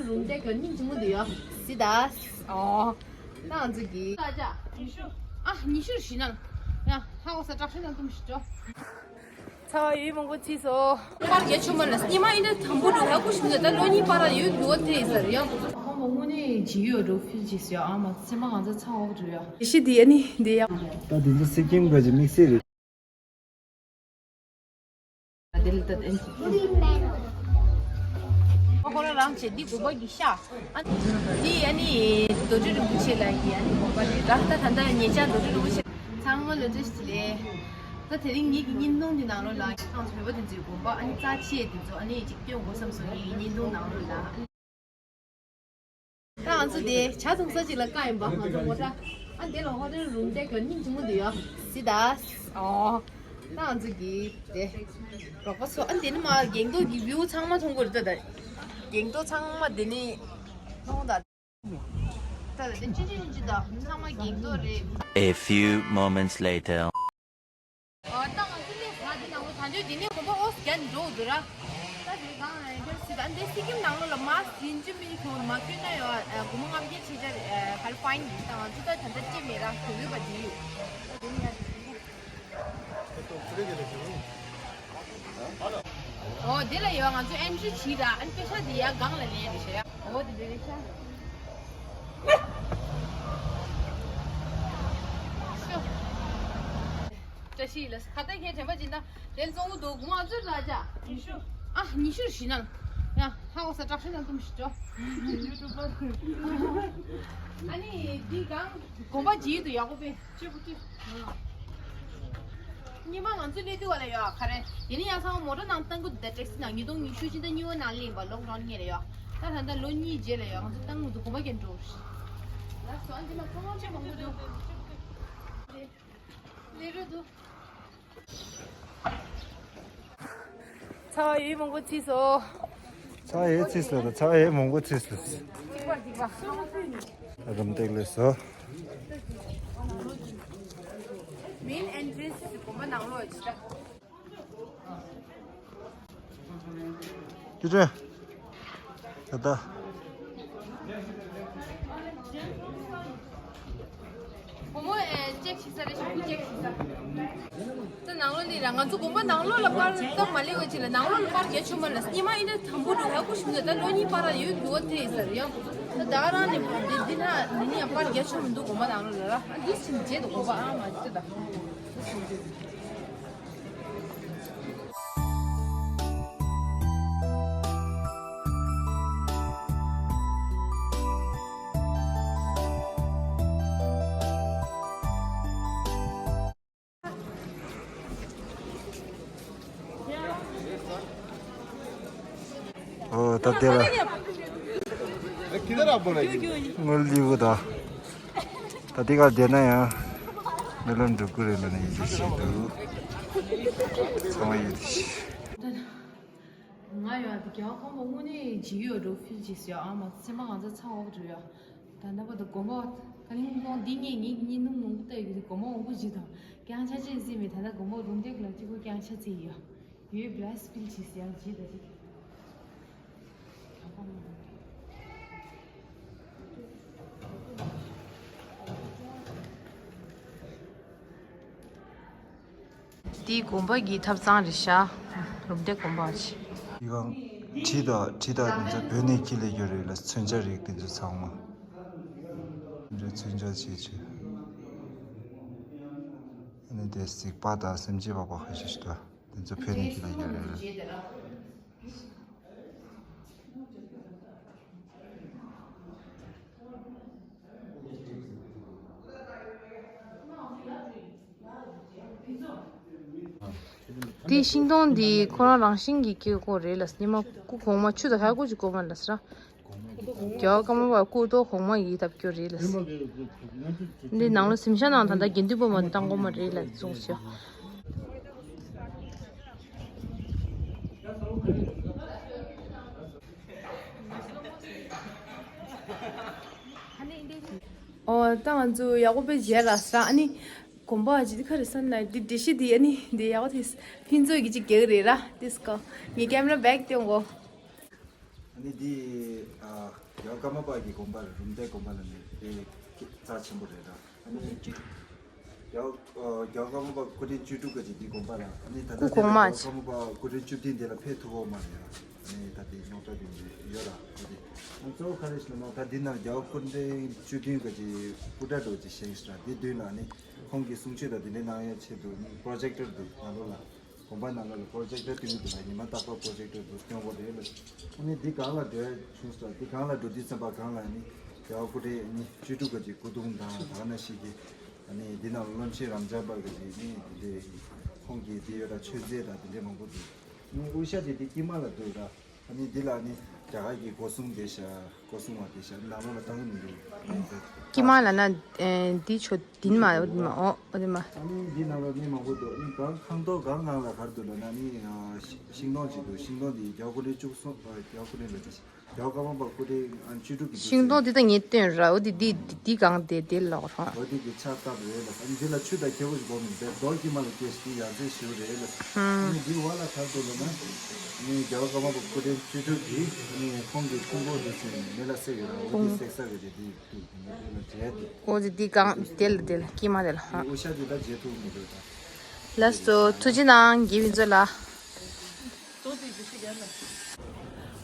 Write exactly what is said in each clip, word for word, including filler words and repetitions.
རུམ་དེ་ག་སྙིང་རྗེ་མོ་འདུག་ཡ། སི་ད། ཨོ། ད་ང་ཚོ་གི། ཨ་ཉི་ཤུ་རུ་ཞིག་ན། ཡ་ཧ་གོ་ས་དྲག་ཤོས་ན་ཏུམ་ཞིག་འགྲོ། ཚ་བ་ཡོད་མང་པོ་ཚིག་སོ། པར་རྒྱ་ཆུ་མ་ལ་སྙི་མ་ཨིན་ད་དམ་པོ་འགྲོ་ཧ་གོ་ཞིག་འདུག་ད་ལོ་གཉིས་པར་ཡོད་འགྲོ་དེ་ཟེར་ཡ། ཁོ་མོ་དངོས་གནས་ཇི་ཡོད་འགྲོ་ཕིལ་ཅིག་ཟེར་ཡ། ཨ་མ་ཚེ་མ་ང་ཚོ་ཚ་བ་འགྲོ་ཡ། ཡེ་ཤི་དེ་ཡ་ནི་དེ་ཡ། ད་དེ་ཚོ་སི་ཀིམ་ག་ཅི་དམིགས་བསལ་རེད། ཁོ་རང་རང་བྱེད་འདི་དགོན་པ་གི་ཤག་ཨ་འདི་ཨ་ནི་རྡོ་རྗེ་རིན་པོ་ཆེ་ལ་ཡི་ཨ་ནི་དགོན་པ་རེད་ར། ད་ད་ལྟ་ཉེ་ཆར་རྡོ་རྗེ་རིན་པོ་ཆེ་ཚང་མ་ལ་བཀྲ་ཤིས་བདེ་ལེགས། ད་དེ་རིང་ངེད་ཀྱི་བརྙན་ཐུང་འདི་ནང་ལོགས་ལ་ཁྱེད་རང་ཚོ་བོད་པ་དེ་ཚོའི་དགོན་པ་ཨ་ནི་རྩ་ཆེ་དེ་ཚོ་ཨ་ནི་ཅིག་སྟོན་དགོས་བསམ་སོང་། ངེད་ཀྱི་བརྙན་ཐུང་ནང་ལོགས་ལ། ད་ང་ཚོ་དེ་ཇ་འཐུང་ས་ཅིག་ལ་བཀག་ཡིན་པ། ང་ཚོ་མོ་ཊ་ཨ་འདི་ལ་ཧོ་ཊེལ་རུམ་དེ་ག་སྙིང་རྗེ་མོ་འདུག་ཡ། སི་ད། ཨོ། ད་ང་ཚོ་གི་དེ་རོགས་པ་ཚོ་ཨ་འདི་ནི་མ་སྒང་ཏོག་གི་བིའུ་ཚང་མ་མཐོང་གི་རེད་ད། ད་སྒང་ཏོག་ཚང་མ་འདི་ནི་མཐོང་ད། ད་ད་དེ་ཅི་ཅི་ཅི་ཅི་ད་ཚང་མ་སྒང་ཏོག་རེད། A few moments later. ཨ་ད་ང་ཚོ་ལས་ས་འདི་ནང་ལོ་ད་འདོད་འདི་ནས་དགོན་པ་ཨོ་སི་རྒྱ་ནས་འགྲོ་འདུག་ར། ད་དེ་གང་ལ་ཡིན་པར་སྲིད་ད་འདི་སི་ཀིམ་ནང་ལོ་ལ་མ་ཟིན་ཅི་མི་ཁྱོང་མ་ཁྱོད་ན་ཡོད། ཨ་སྒོར་མོ་ལྔ་བརྒྱ་ཆེ་ཆར་ཧར་ཕའིན་འདི་ད་ང་ཚོ་ད་ད་ལྟ་ཅི་མེད་ར་དུ་ཡོད་པ་འདི་ཡོད། ཨོ་དེ་ལ་ཡོད། ང་ཚོ་ཨེན་ཊི་རི་བྱིས་ར་ཨན་པེ་ཤ་འདི་ཡ་གང་ལ་ལེན་རེད་ཤ་ཡ། ཨོ་དེ་འདྲ་རེད་ཤ། ཤོ། བཀྲ་ཤིས་ལ་ཁ་ཏ་ཁྱེད་དྲན་པ་ཅིན་ད་དེ་གཙོ་བོ་དོ་གུང་ཨ་ཙུ་ར་ཅག་ཉི་ཤུ། ཨ་ཉི་ཤུ་ཞིག་ན་ཡ་ཧ་གོ་ས་དྲག་ཤོས་ན་ཏུམ་ཞིག་འགྲོ། ཡུ་ཊུབ་པར། ཨ་ནི་འདི་གང་དགོན་པ་ཇི་ཡི་དུ་ཡག་པོ་པས་ཅི་པུ་ཅི། ཉི་མ་ང་ཚོ་སླེབས་དུས་བ་ལ་ཡོད་ག་རེ། དེ་ནི་ཡང་ཚང་མ་མོ་ཊ་ནང་བཏང་གི་འདུག་ད་ཊེག་སི་ནང་ཉིས་སྟོང་ཉི་ཤུ་ཕྱི་ཟླ་གཉིས་པ་ནང་སླེབས་པ་ལོག་ཌའོན་ངེས་རེད་ཡོད། ད་ད་ལྟ་ལོ་གཉིས་རྗེས་ལ་ཡོད་ང་ཚོ་བཏང་གི་འདུག་དགོན་པ་གན་འགྲོ། ལགས་སོ། ཨ་འདི་མ་ཚང་མ་ཆེ་མང་པོ་འདུག་ལས་རོ་འདུག་ཚ་བ་ཡོད་མང་པོ་ཚིག་སོ། ཚ་བ་ཡོད་ཚིག་སོ་དང་ཚ་བ་ཡོད་མང་པོ་ཚིག་སོ། ཅིག་པར་ཅིག་པ། རམ་འདེགས་ལས་སོ། མེན་ཨེན་ཊི་རན་སི་དགོན་པ་ནང་ལོགས་ཅིག་ད། ཅི་ཅི། ད་ད། བུ་མོ་ཨེ་ཅེག་ཞིག་ས་རེ་ཞིག་བུ་ཅེག་ཞིག་ས། ད་ནང་ལོགས་ནི་ར་ང་ཚོ་དགོན་པ་ནང་ལོགས་ལ་པར་སྟབས་མ་ལེགས་པ་ཅིག་ལ་ནང་ལོགས་ལ་པར་རྒྱ་ཆུ་མ་ལ་སྙི་མ་ཨིན་ན་དམ་པོ་འདུག་ཧ་གོ་ཞིག་འདུག་ད་ལོ་གཉིས་པར་ཡོད་འདུག་དེ་ཟེར་ཡང་ད་ད་རང་ནི་འདི་འདི་ན་ནི་ནི་ཡང་པར་རྒྱ་ཆུ་མི་འདུག་དགོན་པ་ནང་ལོགས་ལ་ར་ཨ་འདི་ཞིག་རྗེས་དུ་དགོན་པ་ཨ་མ་ཅི་ད། ཨོ་ད་དེ་ལ་ངོལ་ལི་བུ་ད། ད་དེ་གར་བསྡད་ན་ཡང་སྨོན་ལམ་འགྲུབ་ཀྱི་རེད་ལབ་ནས་ཡིན་གྱི་ཞིག་འདུག་ཚང་མ་ཡོད་དེ་ཞིག་ང་ཡོད་དེ་རྒྱ་ཁོང་མ་དངོས་གནས་ཇི་ཡོད་འགྲོ་ཕིལ་ཅིག་ཟེར་ཨ་མ་ཚེ་མ་ང་ཚོ་ཚང་འོག་འགྲོ་ཡ། ད་ལྟ་བར་དུ་དགོན་པ་ད་ལིང་ལོང་འདི་ངས་ངའི་ཉིན་ནུབ་ནོར་བུ་ལྟ་ཡོད་དེ་དགོན་པ་འོང་པོ་ཇི་དང་རྐྱང་ཆ་ཅན་ཟིན་མེད། ད་ལྟ་དགོན་པ་རུམ་བཏེག་ལ་གཅིག་པུ་རྐྱང་ཆ་ཚིག་ཡོད་ཡོད་བླ་སྤིལ་ཅིག་ཟེར་ཡང་ཇི་ད་ཅིག་འདི་དགོན་པ་གི་ཐབ་ཚང་རེད་ཤག་རུམ་བཏེག་དགོན་པ་ཆེ། འདི་གང་གྲི་དང་གྲི་དང་འདི་ཚོ་བོད་ནས་འཁྱེར་སླེབས་རྒྱུ་རེད་ལ་མཚོན་ཆ་རིགས་དེ་ཚོ་ཚང་མ། འདི་མཚོན་ཆ་བྱེད་ཆེ། ཨ་ནི་དེ་གཟིག་པ་དང་སེམས་ཅན་པགས་པ་ཁ་ཤས་ཤིག་འདུག་དེ་ཚོ་བོད་ནས་འཁྱེར་སླེབས་རྒྱུ་རེད་ལ། དེ་ཤིང་སྡོང་འདི་ཁོ་རང་རང་བཞིན་གྱི་སྐྱེ་དགོས་རེད་ལ། སྙེ་མ་སྐུ་གོང་མ་ཆུ་དང་ཧ་གོ་ཅིག་གོ་མ་ལ་ཟེར། རྒྱལ་བ་ཀརྨ་པ་སྐུ་ཐོག་གོང་མ་ཡི་ཐབས་སྐྱོ་རེད་ལ། འདི་ནང་ལ་གཟིམ་ཤག་ནང་ད་ལྟ་དགེ་འདུན་པ་མ་བཏང་གོ་མ་རེད་ལ་གསུངས་ཤག་ཨོ་ད་ང་ཚོ་ཡག་པོ་དཔེ་མཇལ་ལ་ས། ཨ་ནི་དགོན་པ་ཇི་ཁ་རེ་ས་ན་འདི་འདྲེ་ཤི་འདི་ཨ་ནི་འདི་ཡག་པོ་དེ་ཕིན་ཚོས་ཀྱི་ཅིག་རྒྱག་རེད་ར། དེ་སྐོ་ངའི་ཀེམ་ར་བེག་སྟེང་གོ། ཨ་ནི་འདི་ཨ་ རྒྱལ་བ་ཀརྨ་པ་གི་དགོན་པ་རེད། རུམ་བཏེག་དགོན་པ་ལ་ནི་དེ་རྩ་ཆེན་པོ་རེད་ར། ཨ་ནི་རྒྱལ་བ་ཨ་རྒྱལ་བ་ཀརྨ་པ་སྐུ་ཕྲེང་བཅུ་དྲུག་གི་ཅིག་འདི་དགོན་པ་ལ། ཨ་ནི་ད་ལྟ་སྐུ་དེ་ལ་གོང་མ་རྒྱལ་བ་ཅིག་ཀརྨ་པ་སྐུ་ཕྲེང་བཅུ་བདུན་དེ་ལ་ཕེབས་ཐུབ་ཡོད་མ་རེད་ར། ཨ་ནི་ད་དེ་རྙོག་དྲ་དེ་འདྲ་ཡོད་ར། ཨ་དེ་ཨ་གཙོ་བོ་ག་རེ་ཞིག་ལ་ན། ད་འདི་ན་རྒྱལ་བ་སྐུ་ཕྲེང་བཅུ་བདུན་གི་ཅིག་སྐུ་འདྲ་འདྲ་བོ་ཅིག་བཞེངས་ཤག་ར། དེ་མདུན་ལ་ཨ་ནི་ཁོང་གི་གསུང་ཆོས་དང་དེ་འདྲ་གནང་ཡ་ཆེད་དུ་ཨ་ནི་པྲོ་ཇེག་ཊར་འདུག་ནང་ལོགས་ལ། དགོན་པ་ནང་ལོགས་ལ་པྲོ་ཇེག་ཊར་སྟོན་གྱི་འདུག་ལ། ཉི་མ་རྟག་པར་པྲོ་ཇེག་ཊར་འདུག་སྟོན་དགོས་རེད་ལ། ཨ་ནི་འདི་སྒང་ལ་འགྲོ་བྱུང་སོང་། འདི་སྒང་ལ་འགྲོ་དུས་ཙམ་པ་སྒང་ལ་ཨ་ནི་རྒྱལ་བ་སྐུ་ཕྲེང་ཨ་ནི་བཅུ་དྲུག་གི་ཅིག་སྐུ་གདུང་དང་ད་ག་ནང་བཞིན་གྱི་ཨ་ནི་འདི་ནང་ལ་སློབ་ཆེན་རབ་འབྱམས་པ་གི་ཅིག་ཨ་ནི་འདི་ཁོང་གི་འདི་ཡོད་ད་མཆོད་རྫས་དང་དེ་འདྲའི་མང་པོ་འདུག་ཨ་ནི་དབུ་ཞྭ་དེ་འདི་དཀྱིལ་མ་ལ་འདུག་ད། ཨ་ནི་འདི་ལ་ནི་རྒྱ་གར་གྱི་སྒོ་སྲུང་དེ་བཞག་སྒོ་སྲུང་བ་དེ་བཞག་ནང་ལོགས་ལ་བཏང་གི་མི་འདུག་དཀྱིལ་མ་ལ་ན་ཨེ་འདི་ཆོ་དིན་མ་འོ་དིན་མ་འོ་འོ་དིན་མ། ཨ་ནི་འདི་ནང་ལོགས་ནི་མང་པོ་འདུག་ཨ་ནི་གང་ཁང་ཐོག་གང་གང་ལ་གར་འདུག་ལ་ན་ནི་ཤིང་སྡོང་ཅིག་འདུག་ཤིང་སྡོང་འདི་རྒྱ་གོ་ལའི་བཅུ་གསུམ་རྒྱ་གོ་ལའི་ལ་དེ་རྒྱ་གོ་ཀརྨ་པ་སྐུ་ཕྲེང་བཅུ་དྲུག་གི་ཤིང་སྡོང་འདི་ད་ངས་སྟོན་ར། འོ་འདི་འདི་འདི་གང་དེ་དེ་ལོག་རང་། འོ་འདི་གི་ཕྱག་བཏབ་རེད་ལ། ཨ་ནི་འདི་ལ་ཆུ་དང་ཁྱེའུ་ཞིག་སྒོམ་མི་འདུག་རྡོ་དཀྱིལ་མ་ལ་སྐྱེས་ཤིང་ཡར་རྩེ་ཞུ་རེད་ལ། ཨ་ནི་འདི་འོག་ལ་གར་འདུག་ལ་ན། ཨ་ནི་རྒྱལ་བ་ཀརྨ་པ་སྐུ་ཕྲེང་བཅུ་དྲུག་གིས་ཨ་ནི་ཁོང་གི་ཕུང་པོ་འདི་ཚུ་མེ་ལ་བསྲེགས་ཡོད་ར། འོ་འདི་བསྲེག་ས་གི་རེད། འདི་འདུག་འདི་ལ་འདྲེད་འདུག་འོ་འདི་འདི་གང་དེ་ལ་དེ་ལ་དཀྱིལ་མ་དེ་ལ་ཧ། དབུ་ཞྭ་འདི་ད་མཇལ་ཐུབ་མི་འདུག་ད། ལགས་སོ། ཐུགས་རྗེ་གནང་། དགེ་བའི་མཛོད་ལ།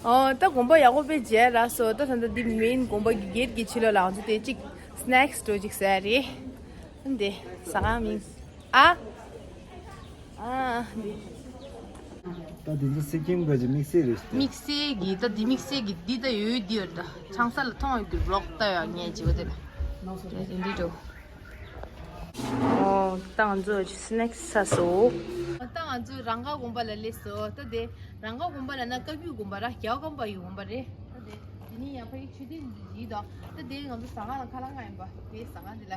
ཨོ་ད་དགོན་པ་ཡག་པོ་དཔེ་མཇལ་རག་སོང་། ད་ད་ལྟ་འདི་མེན་དགོན་པ་གི་གེ་ཊི་གི་ཕྱི་ལོགས་ལ་ང་ཚོ་དེ་གཅིག་སི་ནེག་སི་འདྲ་བོ་གཅིག་ཟ་ཡ་རེད། འདི་ཟ་ཁང་མིང་ཨ་ཨ་འདི། ད་འདི་ཚོ་སི་ཀིམ་གི་དམིགས་བསལ་རེད། དམིགས་བསལ་གི་ད་འདི་དམིགས་བསལ་གི་འདི་ད་ཡོད་འདི་ཡོད་ད། ཆང་ས་ལ་མཐོང་ཡོད་གི་ལོག་ལྟ་ཡ་ངས་བྱེད་པ་དེ་ལ་འདི་འདྲ་འདྲ་བོ། ཨོ་ད་ང་ཚོ་སི་ནེག་སི་ཟ་སོང་། ད་ང་ཚོ་རང་དགའ་དགོན་པ་ལ་སླེབས་སོང་། ད་དེ་རང་དགའ་དགོན་པ་ལ་ན་བཀའ་བརྒྱུད་དགོན་པ་ར་རྒྱལ་བ་ཀརྨ་པ་ཡི་དགོན་པ་རེད། ད་དེ་དེ་ནི་ཡང་ཕ་གི་ཆོས་སྡེ་འདི་ཡིན་དོ། ད་དེ་ང་ཚོ་ཟ་ཁང་ལ་ཁ་ལག་མངགས་ཡིན་པ། དེ་ཟ་ཁང་འདི་ལ་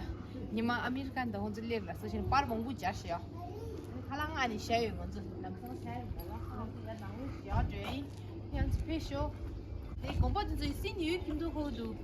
ཉི་མ་ཨ་མི་རི་ཀ་ནས་ད་ང་ཚོ་སླེབས་ལ་སོ་ཞིང་པར་མང་པོ་སྦྱར་ཤག་ཁ་ལག་མངགས་ནས་བཞག་ཡོད། ང་ཚོ་ལམ་སང་ཟ་ཡ་ཡོད་པ་ལ། ང་ཚོ་ཡར་ནང་ལོགས་ཞག་འགྲོ་ཡིན། ཡང་ཚོ་ཕེབས་ཤོག་དེ་དགོན་པ་དེ་ཚོ་ཡི་སྲིད་ནི་ཡོད་ཀྱིན་འདུག་ཁོ་འདུག་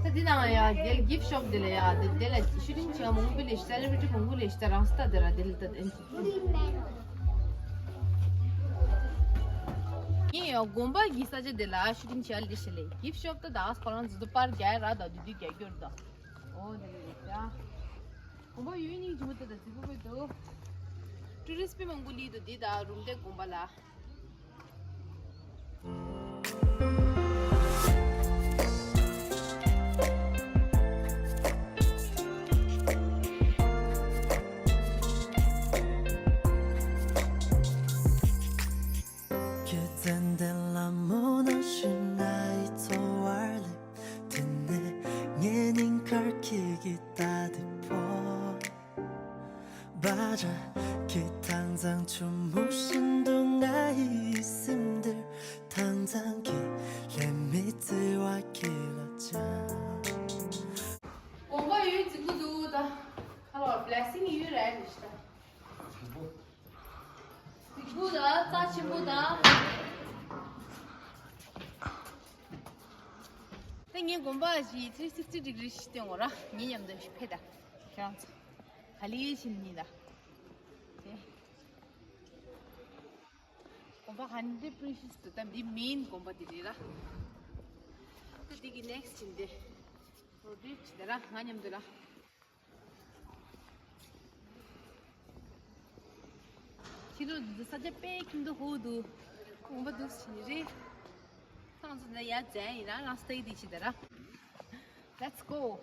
ད་འདི་ནང་ཡ་དེ་ལ་གིཕ་ཤོབ་དེ་ལ་ཡ་དེ་དེ་ལ་ཤུ་ཊིང་བྱེད་མང་པོ་ལས་ཤི། སེ་ལེ་བྷི་རི་ཊི་མང་པོ་ལས་ཤི། ད་རང་སྟ་དེ་ར་དེ་ལ་ད་ཨེན་ཡིན་ཡང་དགོན་པ་གི་ས་ཆ་དེ་ལ་ཤུ་ཊིང་བྱེད་ལས་ཤི་ལས། གིཕ་ཤོབ་ད་ད་ཁོ་རང་ཚོ་དུ་པར་རྒྱག་ཡ་ར་ད་དུས་དུས་རྒྱག་རྒྱུ་ར་ད། ཨོ་དེ་ལ་ཡ་དགོན་པ་ཡུལ་སྙིང་རྗེ་མོ་ད་ད་རྫིག་པོ་པོ་འདུག་ཊུ་རི་སི་ཊི་པི་མང་པོ་སླེབས་འདུག་འདི་ད་རུམ་བཏེག་དགོན་པ་ལ། བ་ར་ཁྱེད་དྭངས་གཙང་ཆུ་མོ་བཞིན་དུ་ང་ཡི་སེམས་འདིར་དྭངས་གཙང་གི་ལྷད་མེད་བརྩེ་བ་ཁྱེད་ལ་སྦྱང་། དགོན་པ་ཡོད་རྫིག་པོ་འདུག་ད་ཁ་ལོ་བྷི་ལེ་སིང་ཡོད་རེད་ནི་ཤི་ད། རྫིག་པོ་ད་རྩ་ཆེན་པོ་ད། ད་ངས་དགོན་པ་ཞིག་ཐི་རི་སིག་སི་ཊི་ཌི་གྷི་རི་ཞིག་སྟོན་དགོས་ར། ངའི་མཉམ་དུ་ཕེབས་ད། ཁྱེད་རང་ཚོ་ག་ལེ་ཕྱིན་ནི་ད། དེ་དགོན་པ་ཧན་ཌེ་རེཌ་པི་རི་ཤི་ཡས་འདུག་ད་འདི་མེན་དགོན་པ་འདི་རེད་ར། ད་འདི་གི་ནེག་སི་ཊི་ཕྱིན་ཏེ་རོ་ཊེཊ་བྱེད་ད་ར། ང་མཉམ་དུ་ར། ཁྱི་རོ་འདི་ས་ཆ་དཔེ་ཁྱིམ་དུ་ཧོ་འདུག་དགོན་པ་འདུག་ཕྱིན་རེད། ཁྱེད་རང་ཚོ་ན་ཡ་ཛན་ཡིན་ར། རང་སྟེ་འདི་ཕྱིན་ད་ར། Let's go.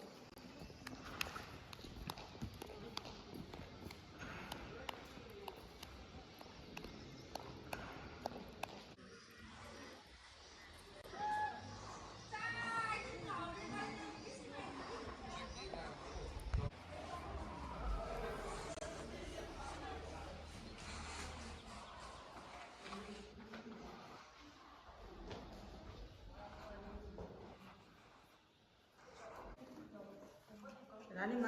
འོ་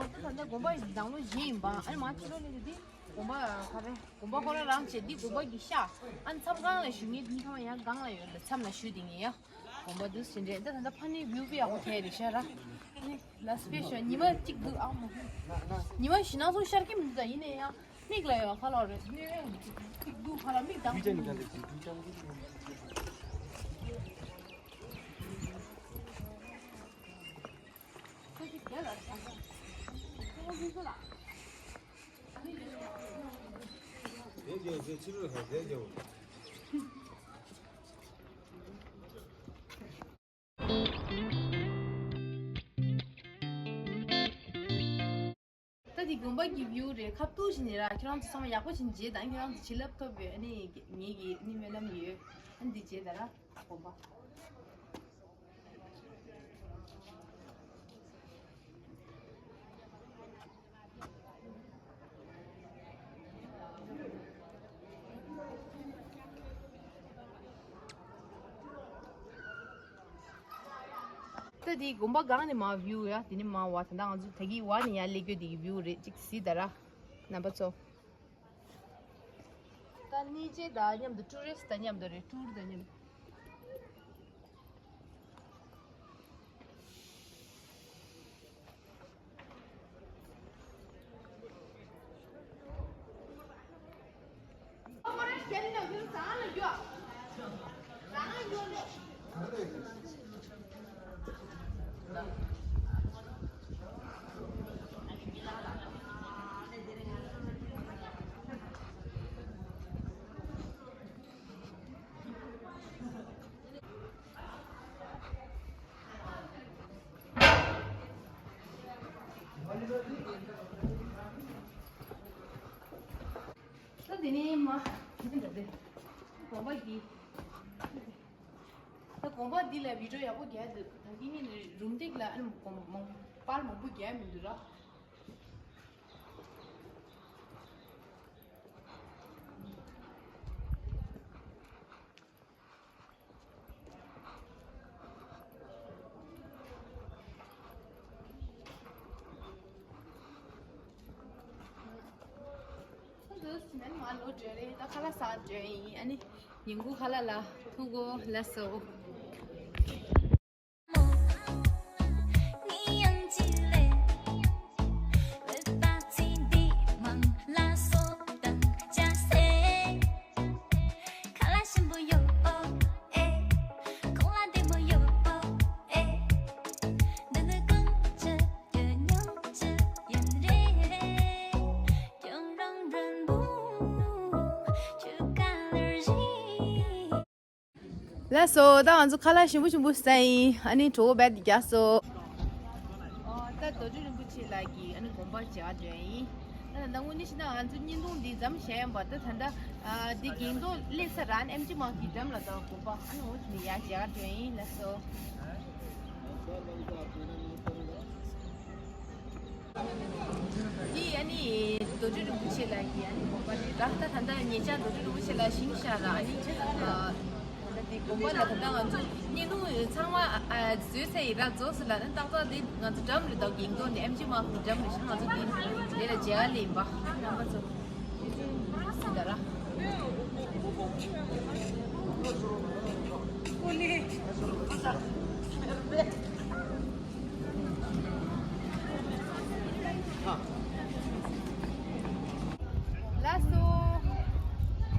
ད་ད་ལྟ་དགོན་པ་ཡི་ནང་ལོགས་བཞེངས་ཡིན་པ། ཨ་ནི་མ་ཕྱི་ལོགས་ནས་འདི་དགོན་པ་ག་རེ་དགོན་པ་ཁོ་རང་རང་བྱས། འདི་དགོན་པ་གི་ཤག་ཨ་ནི་མཚམས་ཁང་ལ་བཞུགས་མཁན་འདི་ཚང་མ་ཡང་སྒང་ལ་ཡོད། མཚམས་ལ་བཞུགས་བསྡད་མཁན་ཡ། དགོན་པ་འདུག་ཟིན་རེད། ད་ད་ལྟ་ཕ་ནི་བིའུ་དཔེ་ཡག་པོ་ཐེབས་རེད་ཤག་ར། ཨ་ནི་ལ་སི་པེ་ཤལ་ཉི་མ་གཅིག་འདུག་ཨ་མ། ཉི་མ་བཞི་ནང་ཚོ་ཤར་གྱི་མི་འདུག་ད་ཡིན་ན་ཡང་མིག་ལ་ཡང་ཁ་ལག་རེད། གནོད་ཡོད་གཅིག་འདུག་ཁ་ལག་མིག་དང་། ད་འདི་དགོན་པ་གི་བིའུ་རེད། ཁ་ཐུག་བཞིན་རེད་ར། ཁྱེད་རང་ཚོ་ཚང་མ་ཡག་པོ་བྱས་ནས་མཇལ་དང་། ཁྱེད་རང་ཚོ་བྱིན་རླབས་ཐོབ་པའི་ཨ་ནི་ངེད་ཀྱི་ཨ་ནི་སྨོན་ལམ་ཡོད། ཨ་ནི་འདི་མཇལ་དང་ར། དགོན་པ། ད་འདི་དགོན་པ་སྒང་ནས་མར་བིའུ་ཡ། དེ་ནས་མར་བ། ད་ལྟ་ང་ཚོ་ད་གིན་བ་ནས་ཡར་སླེབས་རྒྱུ་དེ་གི་བིའུ་རེད། ཅིག་གཟིགས་དང་ར་རྣམ་པ་ཚོ། ད་གནས་མཇལ་དང་མཉམ་དུ་ཊུ་རི་སི་དང་མཉམ་དུ་རེད། ཊུར་དང་མཉམ་དུ། ད་དེ་ནས་མ་དེ་འདྲ་དེ་དགོན་པ་འདི། ད་དགོན་པ་འདི་ལ་བི་ཌིའོ་ཡག་པོ་རྒྱག་འདུག་ད་གིན་ནི་རུམ་སྟེགས་ལ་ཨ་ནི་དགོན་མང་པར་མང་པོ་རྒྱག་མི་འདུག་ར། འདུག་སེ་ནས་མར་ལོག་འགྲོ་རེད། ད་ཁ་ལག་ཟ་འགྲོ་ཡིན། ཨ་ནི་ཉིན་གུང་ཁ་ལག་ལ་ཐུག་གོ། ལགས་སོ། ལགས་སོ། ད་ང་ཚོ་ཁ་ལག་ཞིམ་པོ་ཞིམ་པོ་ཟ་ཡིན། ཨ་ནི་གྲོད་ཁོག་རྦད་དེ་རྒྱགས་སོང་། ཨོ། ད་རྡོ་རྗེ་རིན་པོ་ཆེ་ལགས་ཀྱི་ཨ་ནི་དགོན་པར་མཇལ་འདོད་ཡིན། ད་ད་དངོས་གནས་བཤད་ན་ང་ཚོ་བརྙན་ཐུང་འདི་མཚམས་བཞག་ཡིན་པ། ད་ད་ད་འདི་སྒང་ཏོག་སླེབས་ས་རང་ཨེམ་ཆི་མ་གི་འགྲམ་ལ། ད་དགོན་པ་ཨ་ནི་འོ་དེ་ནས་ཡར་མཇལ་འདོད་ཡིན། ལགས་སོ། འདི་ཨ་ནི་རྡོ་རྗེ་རིན་པོ་ཆེ་ལགས་ཀྱི་ཨ་ནི་དགོན་པ་རེད་ར། ད་ད་ལྟ་ཉེ་ཆར་རྡོ་རྗེ་རིན་པོ་ཆེ་ལགས་བཞེངས་བཞག་ར། ཨ་ནི་ཨ་ད་ལྟ་འདི་དགོན་པ་ལ་ད་ལྟ་ང་ཚོ་བརྙན་ཐུང་ཚང་མ་ཨ་བཟོས་ཚར་ཡིན་ར། རྫོགས་སོང་ལ། ཨ་ནི་ཏག་ཏག་འདི་ང་ཚོ་འགྲམ་རེད། ད་སྒང་ཏོག་ནས་ཨེམ་ཆི་མ་གི་འགྲམ་རེད་ཤག་ང་ཚོ་འདི་འདི་ལ་མཇལ་ལེ་ཡིན་པ། རྣམ་པ་ཚོ། ལགས་སོ།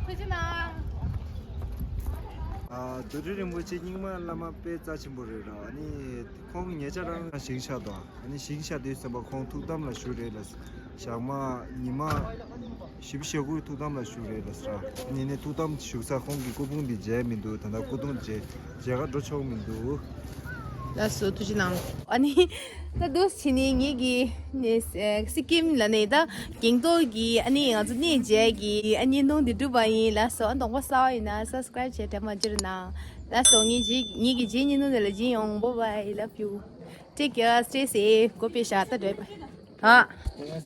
ཐུགས་རྗེ་གནང་། ཨ། རྡོ་རྗེ་རིན་པོ་ཆེ་རྙིང་མ་བླ་མ་དཔེ་རྩ་ཆེན་པོ་རེད་ར། ཨ་ནི་ཁོང་གི་ཉེ་ཆར་རང་བཞེངས་བཞག་འདུག་ཨ་ནི་བཞེངས་བཞག་དུས་ཙམ་པ་ཁོང་ཐུགས་དམ་ལ་བཞུགས་རེད་ལ། ཞག་མ་ཉི་མ་བཞི་བཅུ་ཞེ་དགུའི་ཐུགས་དམ་ལ་བཞུགས་རེད་ལ་ཟེར། ཨ་ནི་ནས་ཐུགས་དམ་བཞུགས་ས་ཁོང་གི་སྐུ་ཕུང་འདི་མཇལ་མི་འདུག་ད་ལྟ་སྐུ་གདུང་མཇལ་མཇལ་ཁ་འགྲོ་ཆོག་མི་འདུག་ལགས་སོ། ཐུགས་རྗེ་གནང་། ཨ་ནི་ད་འདུག་སེ་བྱས་ནས་ངེད་ཀྱི་ནས་སི་ཀིམ་ལ་ནས་ད་སྒང་ཏོག་གི་ཨ་ནི་ང་ཚོ་གནས་མཇལ་གྱི་ཨ་བརྙན་ཐུང་འདི་གྲུབ་པ་ཡིན། ལགས་སོ། ཨ་གདོང་པ་གསར་པ་ཡིན་ན་སབ་སི་ཀ་རེབ་བྱས་དྲན་པ་བརྗེད་མ་གནང་། ལགས་སོ། ངེད་ཀྱི་ངེད་ཀྱི་རྗེས་བརྙན་ཐུང་འདི་ལ་མཇལ་ཡོང་། Bye bye, love you, take care, stay safe. གོ་པེ་ཤ་ད་འདྲེ་པ། ཧ།